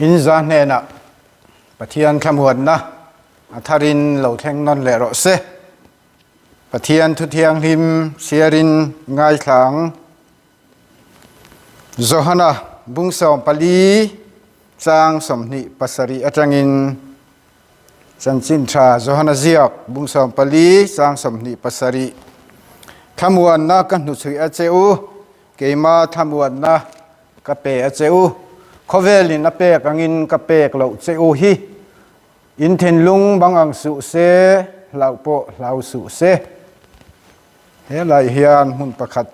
In za hnenah Pathian thlamuanna a tharin lo thleng nawn leh rawh se. Pathian thu thianghlim chhiarin ngaithla ang. Johana bung 14 chang 27 atangin Chanchin tha Johana ziak bung 14 chang 27 Thlamuanna ka hnuchhui a che u, keima thlamuanna ka pe a che u, khawvelin a pek angin ka pek loh che u hi. In thinlung bang ang suh se, hlauh pawh hlau suh se. He lai hian hmun pakhat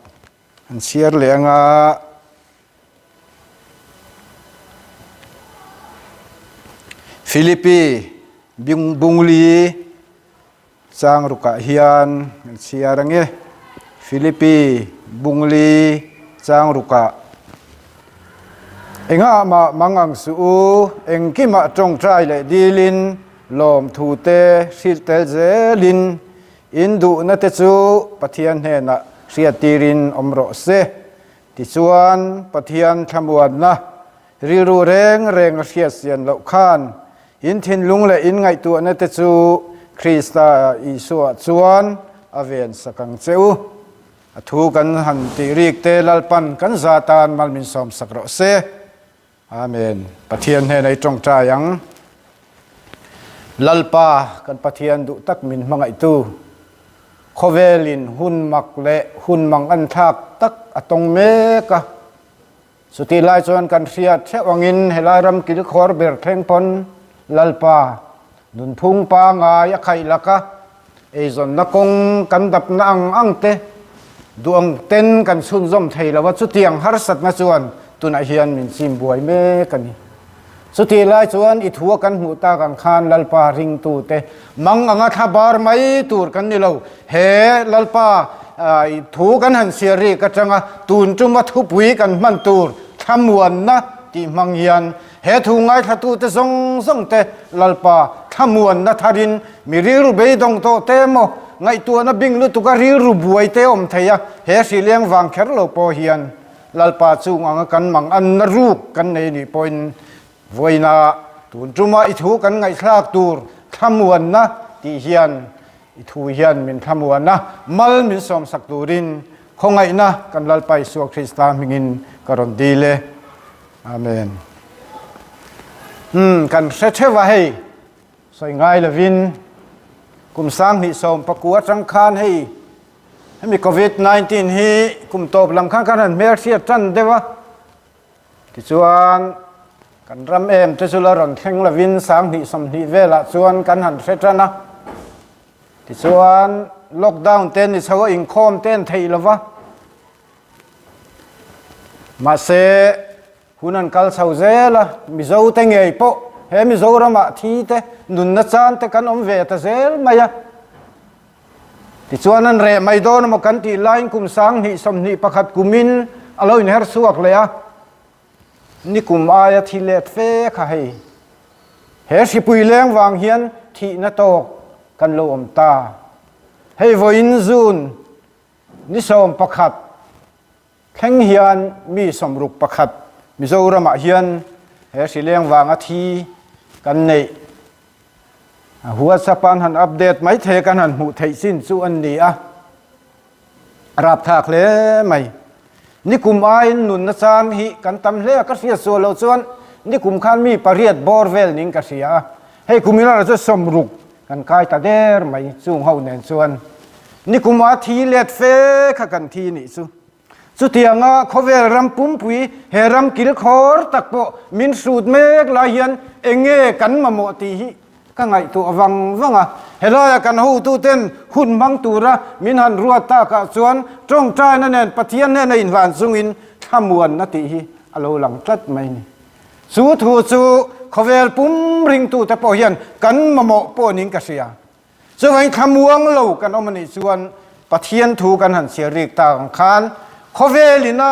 an chhiar leh anga Philippi Bungli chang rukah hian an chhiar ange. Philippi Bungli chang rukah Engah mah mang ang suh u, engkimah tawngtai leh dilin lawmthu te hrilh tel zelin in duhna te chu Pathian hnenah hriattirin awm rawh se. Tichuan, Pathian thlamuanna rilru reng reng a hriatchian loh khan in thinlung leh in ngaihtuahna te chu Krista Isua chuan a ven sak ang che u. A thu kan han tih rik te Lalpan kan za tan mal min sawm sak rawh se. Amen. Pathian hnena i tawngtai ang. Lalpa kan Pathian duh tak min hmangaihtu, khawvelin hun mak leh hun mang an thlak tak a tawng mek a. Chutih lai chuan kan hriat theuh angin helai ram kilkhawr ber thleng pawn Lalpa nunphung pangai a khaih laka eizawnna kawng kan dapna ang ang te duh ang ten kan chhunzawm thei lo a, chutiang harsatna chuan tunah hian min chim buai mek a ni. Chutih lai chuan i thua kan hmuh tak ang khan Lalpa ringtute mang anga thla bar mai tur kan ni lo. He Lalpa i thu kan han chhiar rik atanga tun tuma thupui kan hman tur thlamuanna tih hmang hian he thu ngaithlatute zawng zawng te Lalpa thlamuanna tharin mi rilru beidawng tawh te emaw ngaihtuahna bing lutuka rilru buai te awm thei a, he hrileng vang kher lo pawh hian Lalpa chung anga kan mang anna ruk kan nei nih pawhin vawiina tun tuma i thu kan ngaihthlak tur thlamuanna tih hian i thu hian min thlamuan a, mal min sawmsak turin khawngaihna kan Lalpa Isua Krista hmingin ka rawn dil e. Amen. Umm kan hre theuh a hei. Sawi ngai lovin kum 2019 atang khan hei Hemi Covid 19 hi kum tawp lam khan kan han hmelhriat tan deuh a, tichuan kan ram em te chu la rawn thleng lovin 2020 velah chuan kan han hre tan a, tichuan lockdown te ni chho a inkhawm te an theih lova, mahse hun an kal chho zel a, Mizo te ngei pawh he Mizoramah thi te nunna chan te kan awm ve ta zel mai a. Tichuan an reh mai dawn emaw kan tih laiin kum 2021 kumin a lo inher chhuak leh a, nikum aia thi let fe kha hei. He hripui leng vang hian thihna tawk kan lo awm ta. Hei vawiin June ni 11 thleng hian mi 61 Mizoramah hian he hri leng vanga thi kan neih a WhatsApp an han update mai thei kan han hmuh theih chin chu an ni a, rapthlak hle mai. Nikum aiin nunna chang hi kan tam hle a, ka hriat sual loh chuan nikum khan mi pariat bawr vel ning ka hria a, hei kum inah chuan 60 kan kai ta der mai chung ho nen chuan nikuma thi let fe kha kan thi nih chu. Chutianga khawvel ram pumpui he ram kilkhawr tak pawh min hrut mek lai hian eng nge kan mamawh tih hi ka ngaihtuah vang vang a. Helaia kan hotuten hun hmang tura min han ruat takah chuan tawngtaina nen Pathian hnena inhlan chungin thlamuanna tih hi a lo lang tlat mai ni. Chu thu chu khawvel pum ringtute pawh hian kan mamawh pawh niin ka hria. Chuvangin thlamuang lo kan awm a nih chuan Pathian thu kan han chhiar rik tak ang khan khawvelin a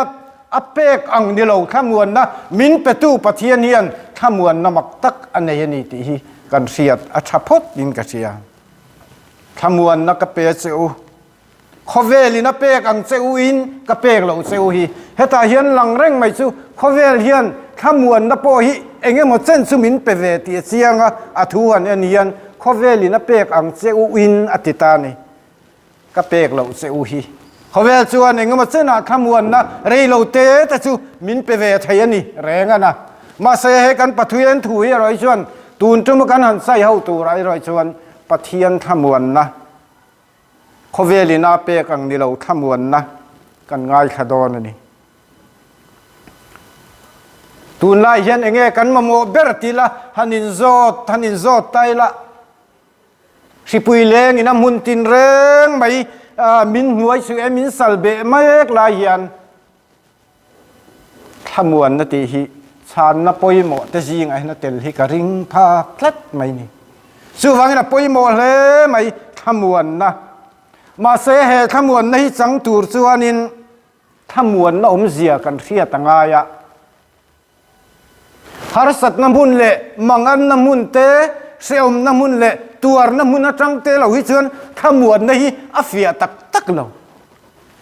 a pek ang ni lo thlamuanna min petu Pathian hian thlamuanna mak tak a nei a ni tih hi kan hriat a tha phawt in ka hria. Thlamuanna ka pe che u. Khawvelin a pek ang che u in ka pek loh che u hi. Hetah hian lang reng mai chu khawvel hian thlamuanna pawh hi eng emaw chen chu min pe ve tih a chiang a, a thu han en hian khawvelin a pek ang che u in a ti ta a ni. Ka pek loh che u hi. Khawvel chuan eng emaw chenah thlamuanna rei lo te te chu min pe ve thei a ni reng a na. Mahse he kan Pathian thu hi erawh hi chuan tun tuma kan han sawi ho turah erawh hi chuan Pathian thlamuanna Khawvelin a pek ang ni lo thlamuanna kan ngaithla dawn a ni. Tunlai hian enge kan mamawh ber ti la han inzawt han inzawt ta ila hripui lengin a hmun tin reng mai min hnuai suh e min sal beh mek lai hian Thlamuanna tih hi chhanna pawimawh te zingah hian a tel hi ka ring phak tlat mai ni. Chuvangin a pawimawh hle mai thlamuanna. Mahse he thlamuanna hi chang tur chuanin thlamuanna awmzia kan hriat a ngai a. Harsatna hmun leh manganna hmun te, hrehawmna hmun leh tuarna hmun atang te lo hi chuan thlamuanna hi a fiah tak tak lo.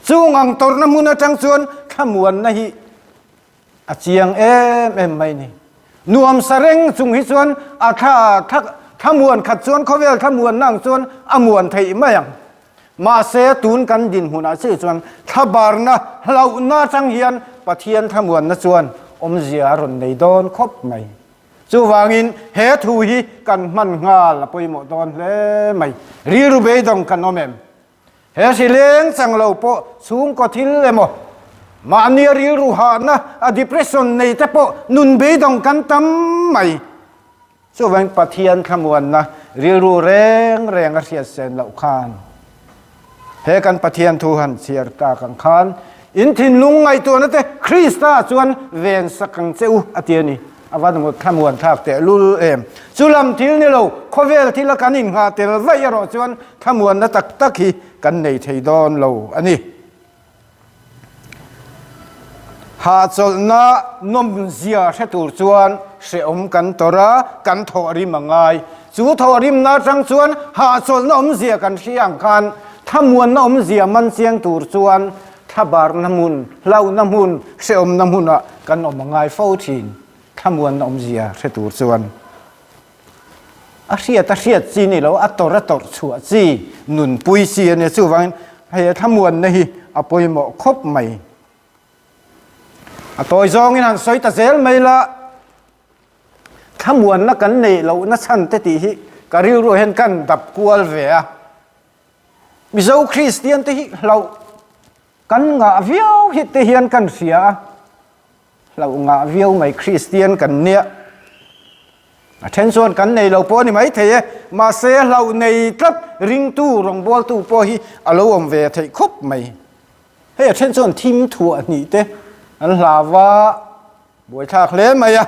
Chung ang tawrhna hmun atang chuan thlamuanna hi a chiang em em mai ni. Nuamsa reng chung hi chuan a thla thlamuan khat chuan khawvel thlamuanna ang chuan a muan theih mai ang. Mahse, tun kan dinhmunah chiah chuan thlabarna hlauhna atang hian Pathian thlamuanna chuan awmzia a rawn nei dawn khawp mai. Chuvangin he thu hi kan hman nghal a pawimawh dawn hle mai. Rilru beidawng kan awm em? He hri leng chang lo pawh chhungkaw thil emaw, mahnia rilru hahna a depression nei te pawh nun beidawng kan tam mai. Chuvangin Pathian thlamuanna rilru reng reng a hriat sen loh khan he kan Pathian thu han chhiar tak ang khan in thinlung ngaihtuahna te Krista chuan ven sak ang che u a ti a ni. A va thlamuan thlak teh lul em. Chu lam thil ni lo, khawvel thila kan inghah tel vaih erawh chuan thlamuanna tak tak hi kan nei thei dawn lo a ni. Hahchawlhna nawmzia hre tur chuan hrehawm kan tawrh a, kan thawhrim a ngai. Chu thawhrimna atang chuan hahchawlhna awmzia kan hria ang khan thlamuanna awmzia man chiang tur chuan thlabarna hmun, hlauhna hmun, hrehawmna hmunah kan awm a ngai fo thin. Thlamuanna awmzia hre tur chuan. A hriat a hriat chi ni lo, a tawrh a tawrh chhuah chi, nunpui chi a nia. Chuvangin hei thlamuanna hi a pawimawh khawp mai. A tawi zawngin han sawi ta zel mai la, thlamuanna kan neih lohna chhan te tih hi ka rilruah hian kan dap kual ve a. Mizo Kristian te hi hlauh kan ngah viau hi te hian kan hria a. Hlauh ngah viau mai Kristian kan nia. A then chuan kan nei lo pawh a ni mai thei e, mahse hlauh nei tlat ringtu rawngbawltu pawh hi a lo awm ve theih khawp mai. Hei a then chuan thim thuah hnih te an hlau a, buaithlak hle mai a.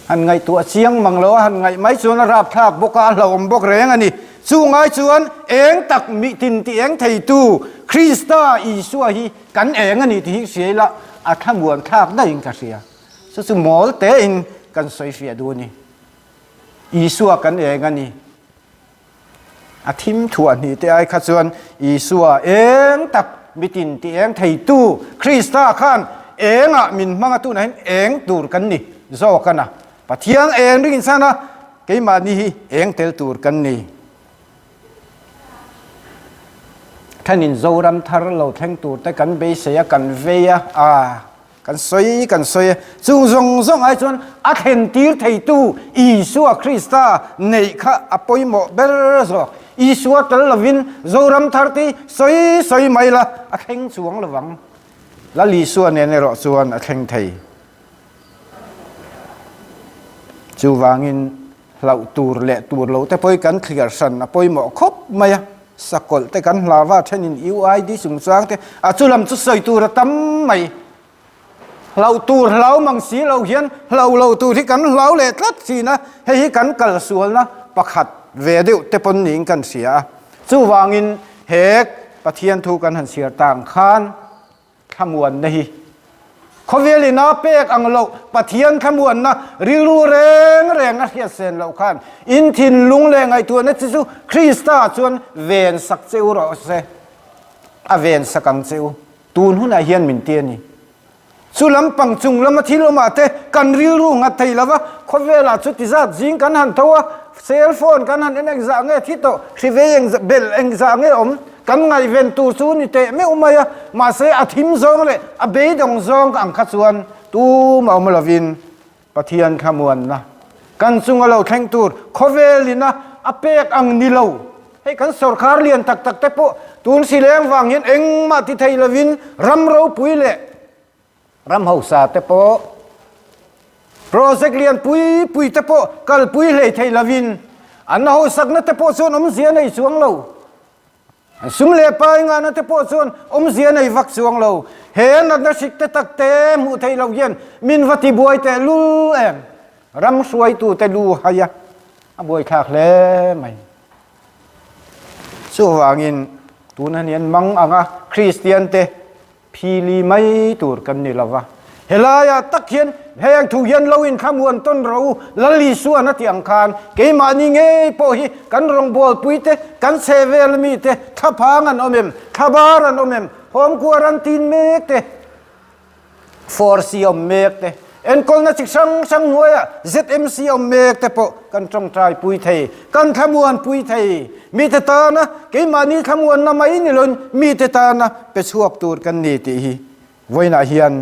Han ngaihtuah chiang mang lo a, han ngaih mai chuan a rapthlak bawk a, a hlauhawm bawk reng a ni. Chu ngai chuan eng tak mihtin ti eng theitu Krista Isua hi kan eng a ni tih hi hria ila a thlamuan thlak daihin ka hria. Chu chu mawl tein kan sawi fiah duh a ni. Isua kan eng a ni. A thim thuah hnih te ai kha chuan Isua eng tak mitin ti eng theitu Krista khan engah min hmang a tunah hian eng tur kan ni zawk a na. Pathian eng ring insan a keimahni hi eng tel tur kan ni. Thenin Zoram thar lo thleng tur te kan beisei a kan vei a, aa. Kan sawi kan sawi e. Chung zawng zawng ai chuan a thlen tir theitu Isua Krista neih kha a pawimawh ber zawk. Isua tel lovin Zoram thar te hi sawi sawi mai la a thleng chuang lovang. Lal Isua nen erawh chuan a thleng thei. Chuvangin hlauh tur leh tur lo te pawh hi kan thliar hran a pawimawh khawp mai a. Sakawlh te kan hlau a, thenin UID chungchang te a chu lam chu sawi tur a tam mai. Hlauh tur hlau mang si lo hian hlauh lo tur hi kan hlau leh tlat thin a, hei hi kan kalsualna pakhat ve deuh te pawn niin kan hria a. Chuvangin he Pathian thu kan han chhiar tang khan, Thlamuanna hi khawvel ina pek ang loh Pathian thlamuanna rilru reng reng a hriat sen loh khan in thinlung leh ngaihtuahna chi chu Krista chuan ven sak che u rawh se, a ven sak ang che u. Tun hunah hian min ti a ni. Chu lampang chung lama thil awmah te kan rilru nghat thei lo va, khawvelah chuti zat zing kan han tho a, cell phone kan han en engzah nge thi tawh, hri vei engzah belh engzah nge awm kan ngaihven tur chu ni teh meuh mai a, mahse a thim zawng leh a beidawng zawng ang kha chuan tumah awm lovin Pathian thlamuanna kan chunga lo thleng tur khawvelina a pek ang ni lo. Hei kan sorkar lian tak tak te pawh tun sileng vang hian engmah ti thei lovin ram ropui leh ram hausa te pawh project lian pui pui te pawh kalpui hlei thei lovin an hausakna te pawh chuan awmzia nei chuang lo. An sum leh pai ngahna te pawh chuan awmzia nei vak chuang lo. He natna hrik te tak te hmuh theih loh hian min va ti buai teh lul em? Ram hruaitu te lu hai a, a buaithlak hle mai. Chuvangin tuna hian mang anga Kristian te Phili mai tur kan ni lova. Helaiah tak hian heng thu hian lo inthlamuan tawn rawh u, Lal Isuan a tih ang khan keimahni ngei pawh hi kan rawngbawlpui te, kan chhehvel mi te, thlaphang an awm em, thlabar an awm em, home quarantine mek te, force awm mek te, Enkawlna chi hrang hrang hnuaiah ZMC awm mek te pawh kan tawngtai pui thei, kan thlamuan pui thei. Mite tana keimahni thlamuanna mai ni loin mite tana pe chhuak tur kan ni tih hi vawiinah hian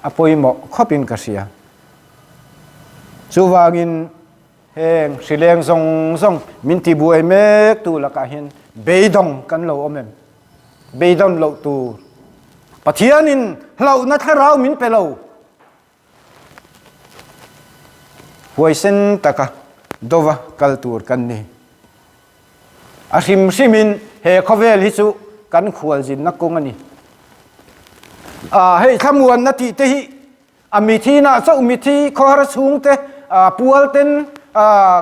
a pawimawh khawpin ka hria. Chuvangin heng hrileng zawng zawng min tibuai mek tu lakah hian beidawng kan lo awm em? Beidawn loh tur. Pathianin hlauhna thlarau min pe lo. Huaisen taka dova kal tur kan ni. A hrim hrimin he khawvel hi chu kan khualzinna kawng a ni. Hei thlamuanna tih te hi A mithi nah chauh mithi khawhar chhungte pual ten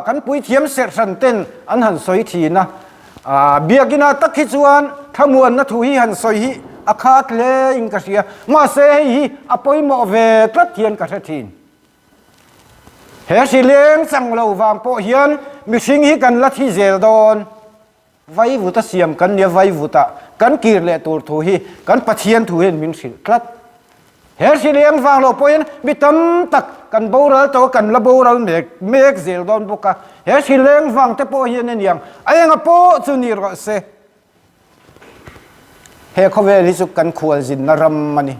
kan puithiam serhhran ten an han sawi thin a. Biakina tak hi chuan thlamuanna thu hi han sawi hi a khat hle in ka hria. Mahse hei hi a pawimawh ve tlat hian ka hre thin. He hri leng chang lo vang pawh hian mihring hi kan la thi zel dawn. Vaivuta siam kan nia vaivuta kan kir leh tur thu hi kan Pathian thu hian min hrilh tlat. He hrileng vang lo pawhin mi tam tak kan boral tawh a, kan la boral mek mek zel dawn bawk a. He hrileng vang te pawh hian aniang a enga pawh chu ni rawh se. He khawvel hi chu kan khualzinna ram a ni.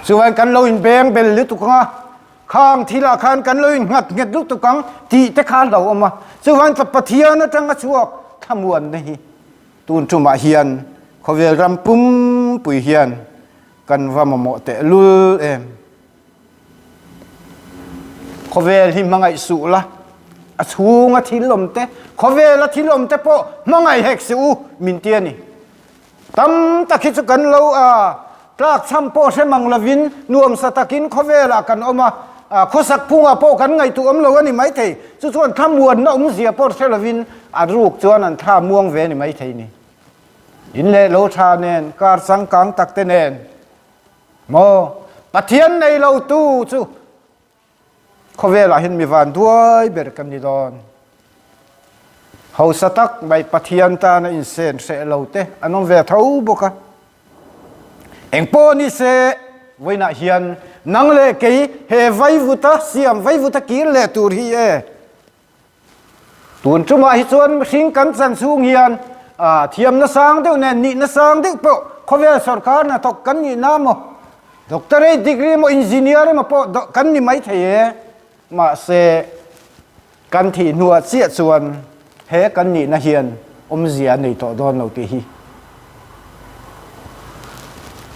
Chuan kan lo inbeng bel lutuk ang a, khang thilah khan kan lo innghat nghet lutuk ang tih te kha a lo awm a. Chuan Pathian atanga chhuak thlamuanna hi tun tumah hian khawvel ram pumpui hian kan va mamawh tehlul em. Khawvel hi hmangaih suh la, a chhunga thil awm te, khawvela thil awm te pawh hmangaih hek suh u min ti a ni. Tam tak hi chu kan lo a, tlak chham pawh hre mang lovin nuamsa takin khawvelah kan awm a, khawsak phungah pawh kan ngaihtuah awm lo a ni maithei. Chu chuan thlamuanna awmzia pawh hre lovin a ruk chuan an thla muang ve a ni maithei ni. In leh lo tha nen, kar changkang tak te nen maw Pathian nei lo tu chu Khawvelah hian mi van duai ber kan ni dawn. Hausa tak mai Pathian tana insen hreh lo te an awm ve tho bawk a. Engpawh ni se vawiinah hian nang leh kei he vaivuta siam vaivuta kir leh tur hi e. Tun tumah hi chuan mihring kan chan chhung hian thiamna sang deuh nen nihna sang deuh pawh khawvel sorkar hnathawk kan nih na maw, doctorate degree emaw engineer emaw pawh kan ni mai thei e. Mahse, kan thih hnuah chiah chuan he kan nihna hian awmzia a nei tawh dawn lo tih hi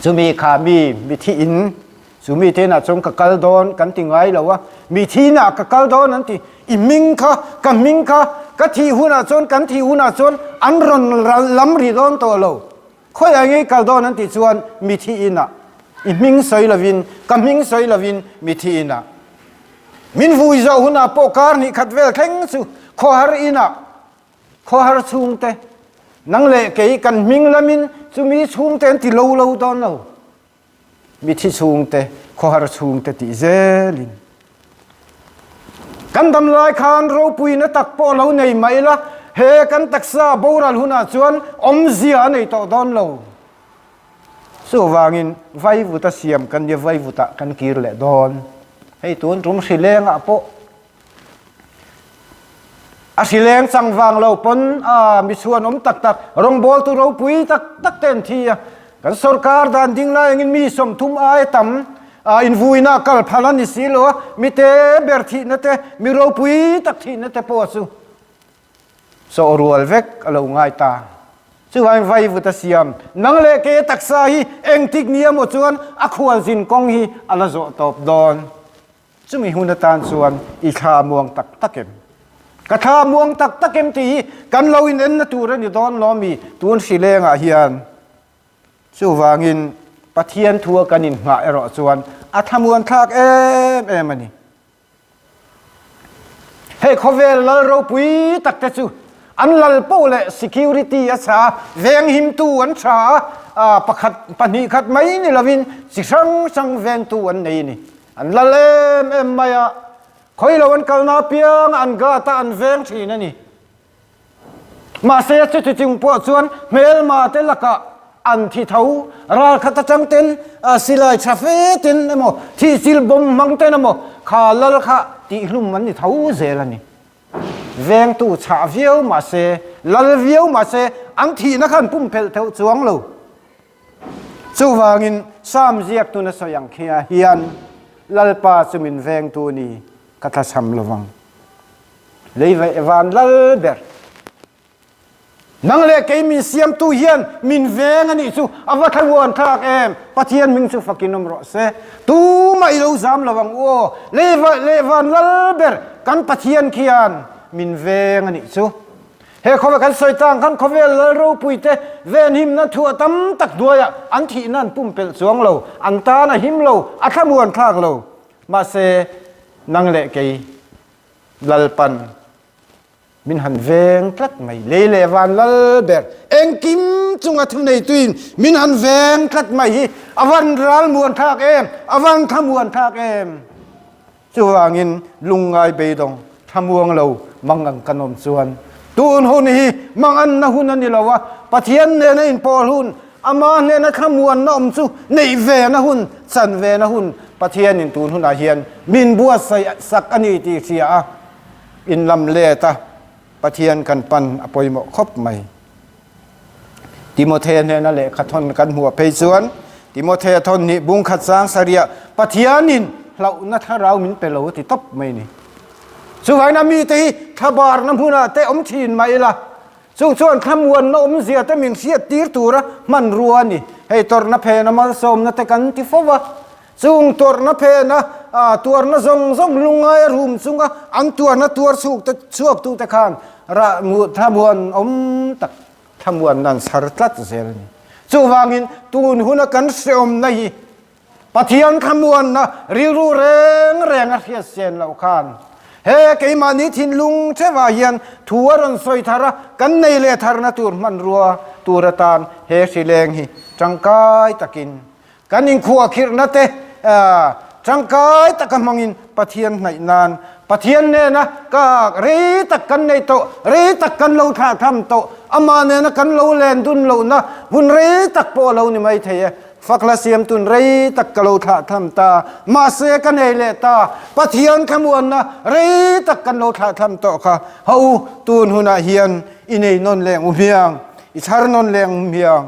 chumi kha mi mithi in Chu mi te chuan ka kal dawn kan ti ngai lo a, mi thinah ka kal dawn an ti. I hming kha, ka hming kha, ka thih hunah chuan, kan thih hunah chuan an rawn lam ri dawn tawh lo. Khawiah ngei kal dawn an tih chuan mi thi inah, i hming sawi lovin, ka hming sawi lovin mi thi inah. Min vui zawh hunah pawh kar hnih khat vel thleng chu khawhar inah, khawhar chhungte, nang leh kei kan hming lamin chumi chhungte an ti lo lo dawn lo. Mithi chhungte, khawhar chhungte tih zelin. Kan dam lai khan ropuina tak pawh lo nei mai la, he kan taksa boral hunah chuan awmzia a nei tawh dawn lo. Chuvangin vaivuta siam kan nia vaivutah kan kir leh dawn. Hei tun tum hrilengah pawh a hrileng chang vang lo pawn a mi chhuanawm tak tak rawngbawltu ropui tak tak te an thi a. Kan sorkar dan ding lai angin mi 30 ai tam invuina kal phal a ni si lo a, mi te ber thihna te, mi ropui tak thihna te pawh chu Chaw rual vek a lo ngai ta. Chuvangin vaivut a siam. Nang leh ke taksa hi engtik ni emaw chuan a khualzin kawng hi a la zawh tawp dawn. Chumi hun atan chuan i thla muang tak tak em? Ka thla muang tak tak em tih hi kan lo inenna tur a ni dawn lo mi tun hrilengah hian. Chuvangin Pathian thua kan innghah erawh chuan a thlamuan thlak em em a ni. Hei khawvel lal ropui tak te chu an lal poh leh security a chha a, venghimtu an tha a, pakhat pahnih khat mai ni lovin chi hrang hrang vengtu an nei a ni. An lal em em mai a, khawi lo an kalna apiang an guard a an veng thin a ni. Mahse chuti chung pawh chuan hmelma te lakah an thi tho, ralkhat atang ten silai tha fe ten emaw thihchilh bawm hmang ten emaw kha lal kha tihhlum an ni tho zel a ni. Vengtu chhah viau mahse, lal viau mahse an thihna kha an pumpelh theuh chuang lo. Chuvangin Psalm ziaktuna sawi ang khia hian Lalpa chu min vengtu ni ka tlachham lovang. Lei van lal ber. Nang leh kei min siamtu hian min veng a nih chu a va thlamuan thlak em! Pathian hming chu fakin awm rawh se. Tumah i lo zam lo ang u aw. Lei leh van lal ber kan Pathian khian min veng a nih chu. He khawvel kan sawi tang khan khawvel lal ropui te venhimna thuah tam tak hnuaiah an thihna an pumpelh chuang lo, an tan a him lo, a thlamuan thlak lo. Mahse nang leh kei Lalpan min han veng tlat mai. Lei leh van lal ber engkim chunga thuneituin min han veng tlat mai hi a van ral muan thlak em, a van thlamuan thlak em. Chuvangin lungngai beidawng thlamuang lo mangang kan awm chuan tun hun hi manganna hun a ni lo a, Pathian nena inpawl hun, Ama hnena thlamuanna awm chu neih vena hun, chan vena hun Pathianin tun hunah hian min buatsaih sak a ni tih hria a, in lam let a Pathian kan pan a pawimawh khawp mai. Timothea hnena lehkha thawn kan hmuh phei chuan Timothea thawn nih bung khat sang sariah Pathianin hlauhna thlarau min pe lo a ti tawp mai ni. Chuvangin a mite hi thlabarna hmunah te awm thin mah ila, Chung chuan thlamuanna awmzia te min hriat tir tura hmanrua a ni. Hei tawrhna phena malsawmna te kan ti fo va. Chung tawrhna phena tuarna zawng zawng lungngai a rum chunga an tuarna tuar chhuk te chhuaktu te khan rah thlamuan awm tak thlamuanna an chhar tlat zel a ni. Chuvangin tun huna kan hreawmna hi Pathian thlamuanna rilru reng reng a hriat sen loh khan he keimahni thinlung theuhah hian thu a rawn sawi thar a, kan nei leh tharna tur hmanrua tur atan he hrileng hi tangkai takin kan inkhuahkhirhna te tangkai taka hmangin Pathian hnaih nan Pathian nena ka rei tak kan nei tawh, rei tak kan lo thlahthlam tawh, amah nena kan lo len dun lohna hun rei tak pawh a lo ni maithei e. Fakla siamtun rei tak ka lo thlahthlam ta, mahse ka nei leh ta, Pathian thlamuanna rei tak kan lo thlahthlam tawh kha, ha u, tun hunah hian i nei nawn leng u hmiang, i chhar nawn leng u hmiang.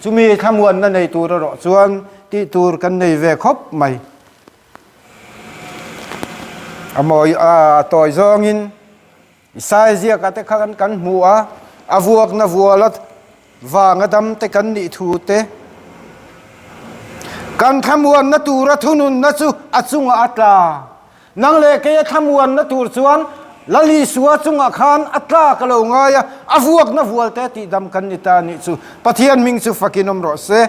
Chumi thlamuanna nei tur erawh chuan tih tur kan nei ve khawp mai. A mawi a tawi zawngin I sai ziakah te khan kan hmu a, a vuakna vuala vanga dam te kan nih thu te, kan thlamuanna tura thununna chu a chungah a tla. Nang leh keia thlamuanna tur chuan Lal Isua chungah khan a tla ka lo ngai a, a vuakna vual te tihdam kan ni ta nih chu. Pathian hming chu fakin awm rawh se.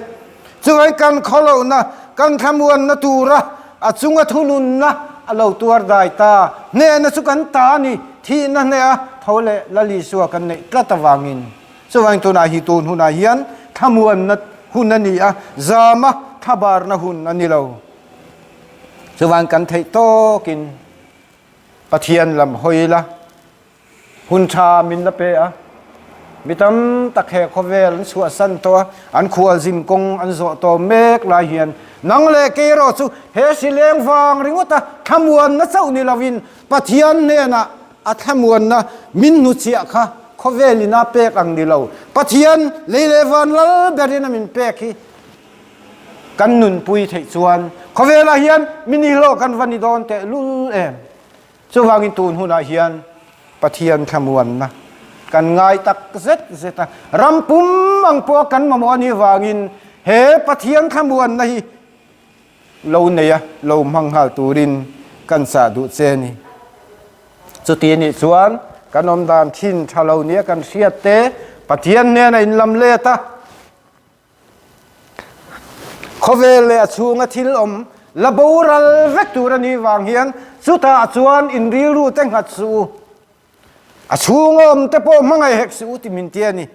Chuvangin kan khawlohna, kan thlamuanna tura a chunga thununna a lo tuar dai ta. Hnehna chu kan ta a ni, thihna hneha tho leh Lal Isua kan neih tlat avangin. Chuvangin tunah hi tun hunah hian thlamuanna hun a ni a, zama thlabarna hun a ni lo. Chuvangin kan theih tawkin Pathian lam hawi la. Hun tha min la pe a. Mi tam tak he khawvel an chhuahsan tawh a, an khualzin kawng an zawh tawh mek lai hian nang leh kei erawh chu he hri leng vang ringawt a thlamuanna chauh ni lovin Pathian hnenah a thlamuanna min hnuchhiah kha khawvel ina pek ang ni lo. Pathian lei leh van lal berin a min pek hi kan nunpui theih chuan khawvelah hian mi nihlawh kan va ni dawn tehlul em? Chuvangin tun hunah hian Pathian thlamuanna kan ngai tak zet zet a, ram pum ang pawha kan mamawh a nih vangin he Pathian thlamuanna hi lo nei a, lo hmang nghal turin kan chah duh che a ni. Chuti nih chuan kan awm dan thin tha lo nia kan hriat te Pathian hnena inlam let a, Khawvel leh a chhunga thil awm la boral vek tur a nih vang hian chutah chuan in rilru te nghat suh u, a chhunga awm te pawh hmangaih hek suh u ti min ti a ni.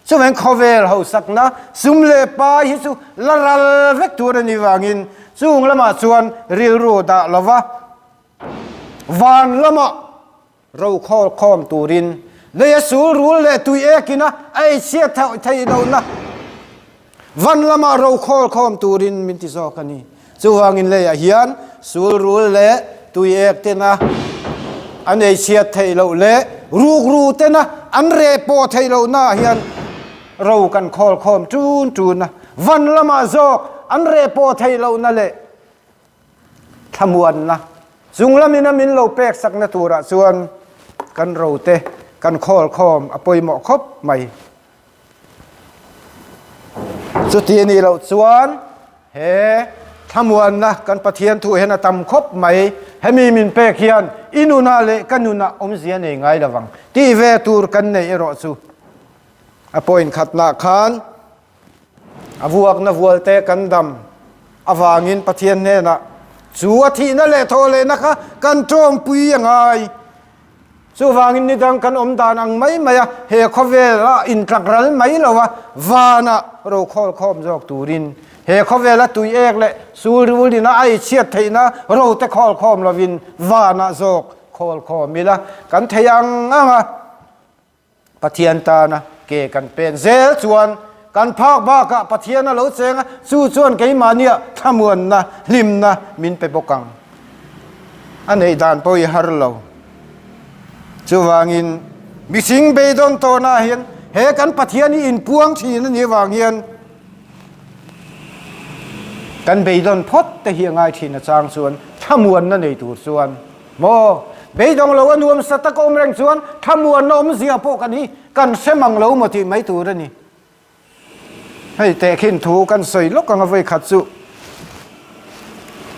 Chuvangin khawvel hausakna sum leh pai hi chu la ral vek tur a nih vangin chung lamah chuan rilru dah lova van lamah Ro khawl khawm turin lei a sul rul leh tui ekin a a ei chhiat theih lohna van lamah ro khawl khawm turin min ti zawk a ni. Chuvangin leiah hian sul rul leh tui ek tena an ei chhiat theih loh leh rukru tena an reh pawh theih lohnaah hian ro kan khawl khawm tun tun a, van lamah zawk an reh pawh theih lohna leh Thlamuanna chung lamin a min lo pek sakna turah chuan kan rote kan khawl khawm a pawimawh khawp mai. Chuti a nih loh chuan he thlamuanna kan Pathian thu hian a tam khawp mai. Hemi min pek hian i nunah leh ka nunah awmzia nei ngai lovang tih ve tur kan neih erawh chu a point khatnah khan A vuakna vualte kan dam avangin Pathian hnenah chu a thihna leh thawhlehna kha kan tawngpui a ngai. Chuvangin ni dang kan awm dan ang mai mai a, he khawvela intlakral mai lo a, vanah rokhawl khawm zawk turin he khawvela tui ek leh sul rulin a ai chhiat theihna rote khawl khawm lovin vanah zawk khawl khawm ila kan thei ang ang a. Pathian tana ke kan pen zel chuan kan phak bakah Pathian a lo cheng a, chu chuan keimahnia thlamuanna, hlimna min pe bawk ang. A neih dan pawh i har lo. Chuvangin mihring beidawn tawnah hian he kan Pathian hi inpuang thin a nih avang hian kan beidawn phawt te hi a ngai thin a chang chuan thlamuanna nei tur chuan Maw? Beidawng lo a nuam sa tak awm reng chuan thlamuanna awmzia pawh kan hi kan hre mang lo maw tih mai tur a ni. Hei tehkhin thu kan sawi lawk anga vawi khat chu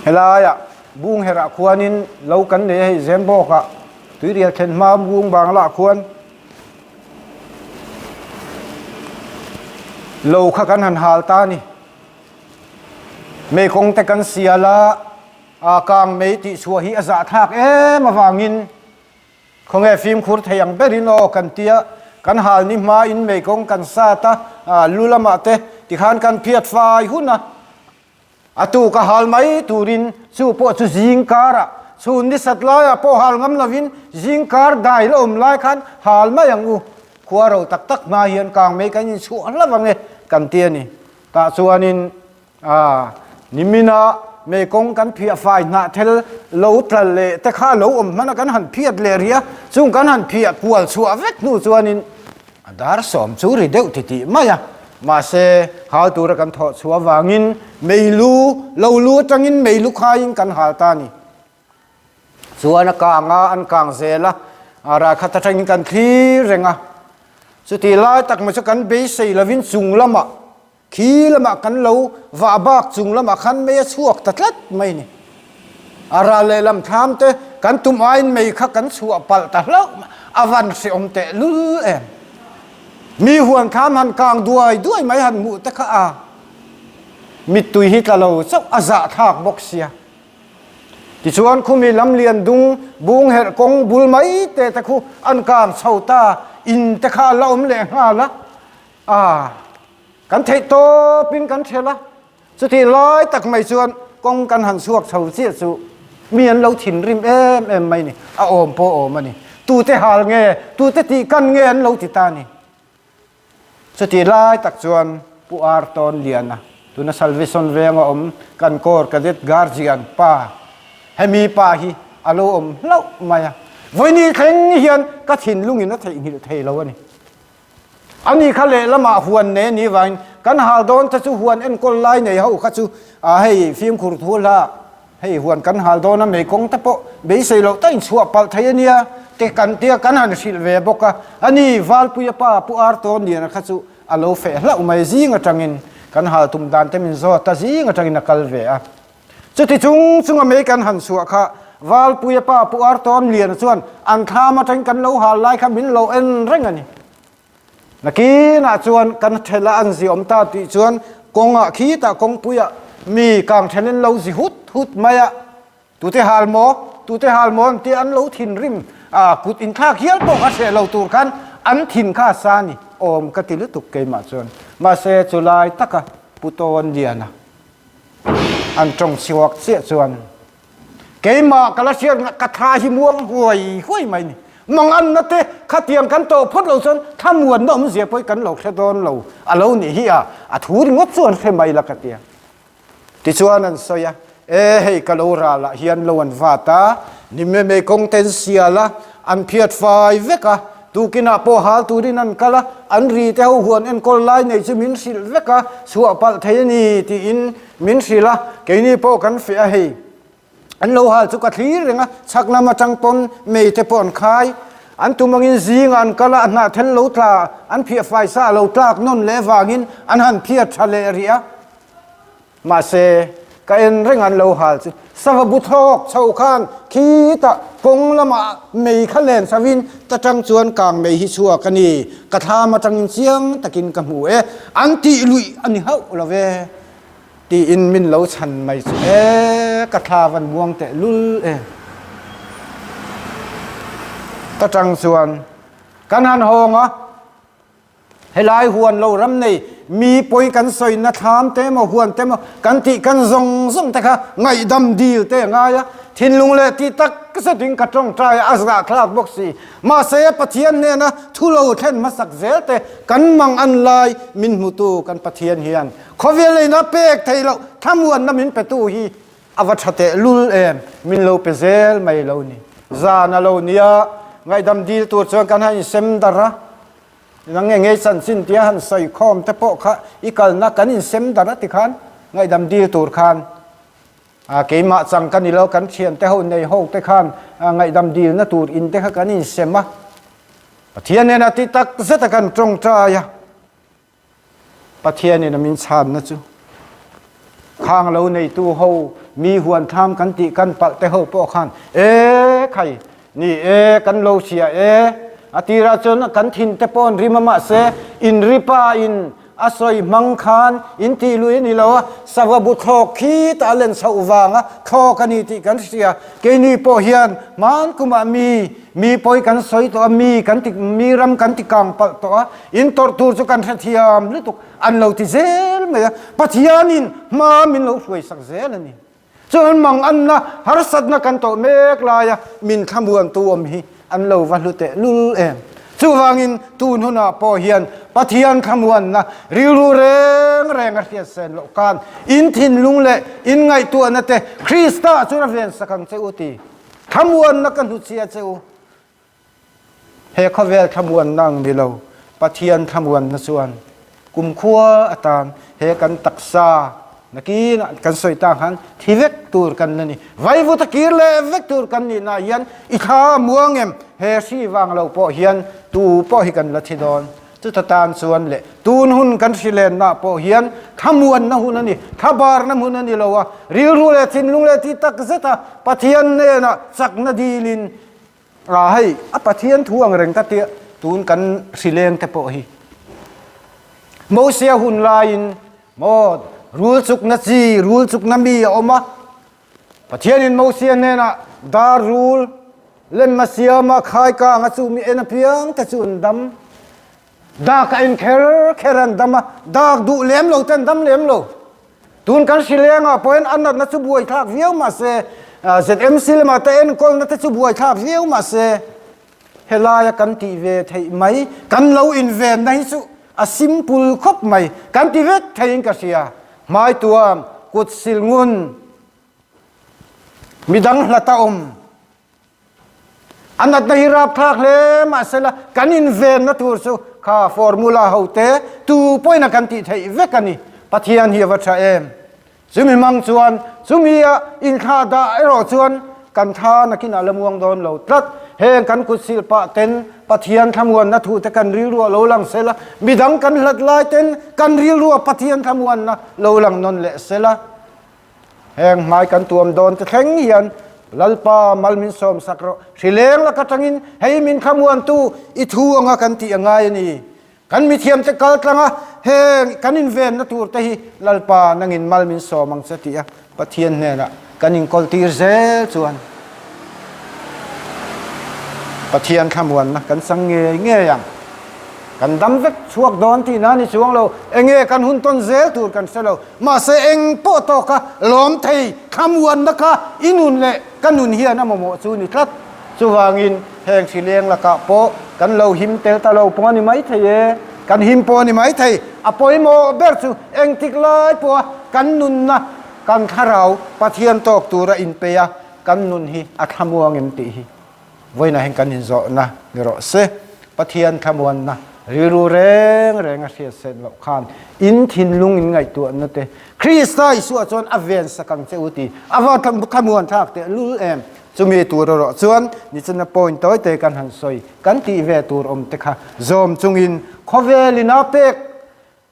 helaiah bung herah khuanin lo kan nei a hei Zembawkah tuirial thlen hma bung banglaah khuan lo kha kan han hal ta a ni. Meikawng te kan sial a. A kang mei tih chhuah hi a zahthlak em avangin khawnge fimkhur thei ang berin aw kan tia, kan hal ni hmain mei kawng kan sat a, lu lamah te tikhan kan phiat fai hun a, a tuk a hal mai turin chu pawh chu zing karah chhun ni sat laiah pawh hal ngam lovin zing kar dai la awm lai khan hal mai ang u, khua ro tak tak hma hian kang mei kan inchhuah hlauh ang e kan ti a ni. Tah chuanin A, nimina meikawng kan phiah fai hnah thel lo tla leh te kha lo awm hman a kan han phiat leh rih a, chung kan han phiah kual chhuah vek hnu chuanin a dar sawm chu ri deuh ti tih mai a, mahse hal tura kan thawh chhuah avangin meilu lo lu atangin meilu khaiin kan hal ta a ni. Chuan a kang a, an kang zel a, a ralkhat atangin kan thlir reng a, chutih lai tak mai chu kan beisei lovin chung lamah Khi lamah kan lo vah bak chung lamah khan mei a chhuak ta tlat mai ni. A ral lehlam thlam te kan tum aiin mei kha kan chhuah palh ta hlauh mai, a van hreawm teh lul em. Mi huan thlam han kang duai duai mai han hmuh te kha a mittui hi tla lo chauh a zahthlak bawk sia. Tichuan khumi lamlian dung bung herh kawng bul mai te te khu an kang chho ta, in te kha a la awm leh nghal a. A, kan theih tawpin kan ṭhel a, chutih lai tak mai chuan kawng kan han chhuak chho chiah chu mi an lo thinrim em em mai ni, a awm pawh awm a ni. Tute hal nge, tute tih kan nge an lo ti ta ni. Chutih lai tak chuan Pu Artawn Liana, tuna Salvation venga awm kan Corps Cadet Guardian pa, hemi pa hi a lo awm hlauh mai a. Vawini thleng hian ka thinlungin a theihnghilh thei lo a ni. Ani kha lehlamah huan nei a nih vangin kan hal dawn te chu huan enkawl lai nei ho kha chu hei fimkhur thu hla hei huan kan hal dawn a mei kawng te pawh beisei loh ta inchhuah palh thei a nia te kan tia kan han hrilh ve bawk a. Ani Valpuia pa Pu Artawn Liana kha chu a lo feh hlauh mai zing atangin kan hal tum dan te min zawt a zing atangin a kal ve a. Chuti chung chunga mei kan han chhuah kha Valpuia pa Pu Artawn Liana chuan an thlam atangin kan lo hal lai kha min lo en reng a ni. Nakinah chuan kan thela an zi awm ta tih chuan kawngah khitah kawngpuiah mi kang then in lo zi hut hut mai a, tute hal maw, tute hal maw an tia an lo thinrim a, kut inthlak hial pawh kha hreh lo tur khan an thin kha a sa a ni awm ka ti lutuk keimah chuan. Mahse chulai taka Pu Tawn Liana An tawng chhuak chiah chuan keimah ka la hriat ka thla hi muang huai huai mai ni. Manganna te khatiang kan tawh phawt lo chuan thlamuanna awmzia pawh hi kan lo hre dawn lo a lo nih hi a, a thu ringawt chu an hre mai la ka tia. Tichuan an sawi a, e hei ka lo ralah hian lo an vat a, nime mei kawng ten sial a, an phiat fai vek a, Tukinah pawh hal turin an kal a, an ri te ho huan enkawl lai nei chu min hrilh vek a, chhuah palh thei a ni tiin min hrilh a, keini pawh kan feh a hei. An lo hal chu ka thlir reng a, chhak lam atang pawn mei te pawh an khai. An tum angin zingah an kal a, a hnah thel lo tla, an phiah faisa a lo tlak nawn leh vangin an han phiat tha leh rih a. Mahse, ka en reng an lo hal chu sava bu thlawk chho khan khitah kawng lamah mei kha len chhovin ta tang chuan kang mei hi chhuak a ni, ka thlam atangin chiang takin ka hmu e, an tih luih a ni hauh lo ve tiin min lo chhan mai chu e, ka thla van muang teh lul e. Ta tang chuan kan han hawng a. Helai huan lo ram nei mi pawi kan sawina thlam te emaw huan te emaw kan tih kan zawng zawng te kha ngaihdam dil te a ngai a, thinlung leh tih tak zetin ka tawngtai a, a zahthlak bawk si. Mahse Pathian hnena thu lo thlen hmasak zel te kan mang an lai min hmutu kan Pathian hian khawvel eina pek theih loh thlamuanna min petu hi a va tha teh lul em, min lo pe zel mai lo ni. Zan a lo nia, ngaihdam dil tur chuan kan han insem darh a, Nang nge ngei chanchin tia han sawi khawm te pawh kha i kalna kan insem darh a ti khan ngaihdam dil tur khan a keimah chang ka ni lo kan thian te ho nei ho te khan ngaihdam dilna tur in te kha kan insem a Pathian nen a ti tak zet a kan tawngtai a. Pathianin a min chhanna chu khang lo neitu ho mi huan thlam kan tih kan palh te ho pawh khan e khai ni e kan lo hria e a tirah chuan kan thin te pawh an rim a mahse in ripa in a sawi hmang khan in tih lui a ni lo a sava bu thlawk khi ta a len chhoh vanga thlawk a ni tih kan hria keini pawh hian hman kumah mi mi pawi kan sawi tawh a mi kan ti mi ram kan ti kang palh tawh a In tawrh tur chu kan hrethiam lutuk an lo ti zel mai a, Pathianin hma min lo hruaisak zel a ni. Chuan manganna, harsatna kan tawh mek laia min thlamuantu awm hi an lo va hlu teh lul em. Chuvangin tun hunah pawh hian Pathian thlamuanna rilru reng reng a hriatsen loh khan in thinlung leh in ngaihtuahna te Krista chuan a vensak ang che u ti. Thlamuanna ka hnuchhia che u. He khawvel thlamuanna ang ni lo, Pathian thlamuanna chuan kumkhua atan he kan taksa nakinah kan sawi tang khan thi vek tur kan la ni. Vaivuta kir leh vek tur kan nihna hian i thla muang em? He hri vang lo pawh hian tu pawh hi kan la thi dawn. Chuta tan chuan leh tun hun kan hrilenna pawh hian thlamuanna hun a ni, thlabarna hmun a ni lo a, rilru leh thinlung leh ti tak zeta Pathian hnenah chakna dilin A hei, a Pathian thu ang reng ka tia tun kan hrileng te pawh hi. Mosia hun laiin maw rul chukna chi, rul chukna mi a awm a. Pathianin Mosia hnenah dar rul lem a siam a, khai kang a chu mi en apiang te chu an dam. Dak a en kher kher an dam a, dak duh lem lo te an dam lem lo. Tun kan hrilengah pawhin a natna chu buaithlak viau mahse, ZMC lamah te enkawlna te chu buaithlak viau mahse, helaia kan tih ve theih mai, kan lo invenna hi chu. A simple khawp mai, kan ti vek theiin ka hria. Hmaituam, kut sil ngun, midang hlat a awm. A natna hi rapthlak hle mahsela kan invenna tur chu kha formula ho te tu pawhin a kan tih theih vek a ni. Pathian hi a va tha em? Chumi hmang chuan chumi a inthlah dah erawh chuan kan tha nakin a la muang dawn lo tlat. Heng kan kut sil pah ten Pathian thlamuanna thu te kan rilru a lo lang sela, midang kan hlat lai ten kan rilru a Pathian thlamuanna lo lang nawn leh sela. Heng hmai kan tuam dawn te thleng hian Lalpa mal min sawm sak rawh. Hrileng lak atangin hei min thlamuantu i thu anga kan tih a ngai a ni. Kan mithiamte kal tlang a, heng kan invenna tur te hi Lalpa nangin mal min sawm ang che tih a Pathian hnenah kan inkawl tir zel chuan Pathian thlamuanna kan chang ngei ngei ang. Kan dam vek chhuak dawn tihna ni chuang lo, enge kan hun tawn zel tur kan hre lo. Mahse eng pawh tawka lawm thei thlamuanna kha i nun leh ka nun hian a mamawh chu ni tlat. Chuvangin heng hrileng lakah pawh kan lo him tel ta lo pawh a ni maithei e, kan him pawh a ni maithei. A pawimawh ber chu engtik lai pawha kan nunna kan thlarau Pathian tawk tura inpei a, kan nun hi a thlamuang em tih hi vawiinah hian kan inzawhna ni rawh se. Pathian thlamuanna rilru reng reng a hriat set loh khan in thinlung in ngaihtuahna te Krista Isua chuan a ven sak ang che u tih a va thlamuan thlak teh lul em. Chumi tur erawh chuan nichina point tawi te kan han sawi kan tih ve tur awm te kha zawm chungin khawvel ina pek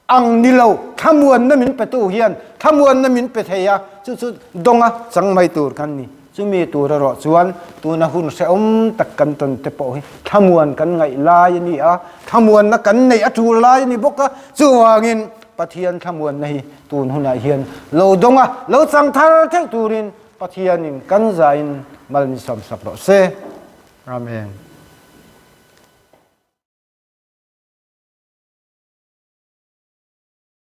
ang ni lo thlamuanna min petu hian thlamuanna min pe thei a, chu chu dawnga chang mai tur kan ni. Chumi tur erawh chuan tuna hun hrehawm tak kan tawn te pawh hi thlamuan kan ngaih lai a ni a, thlamuanna kan neih a tul lai a ni bawk a, chuvangin Pathian thlamuanna hi tun hunah hian lo dawnga lo chang thar theuh turin Pathianin kan zain mal min sawmsak rawh se. Amen.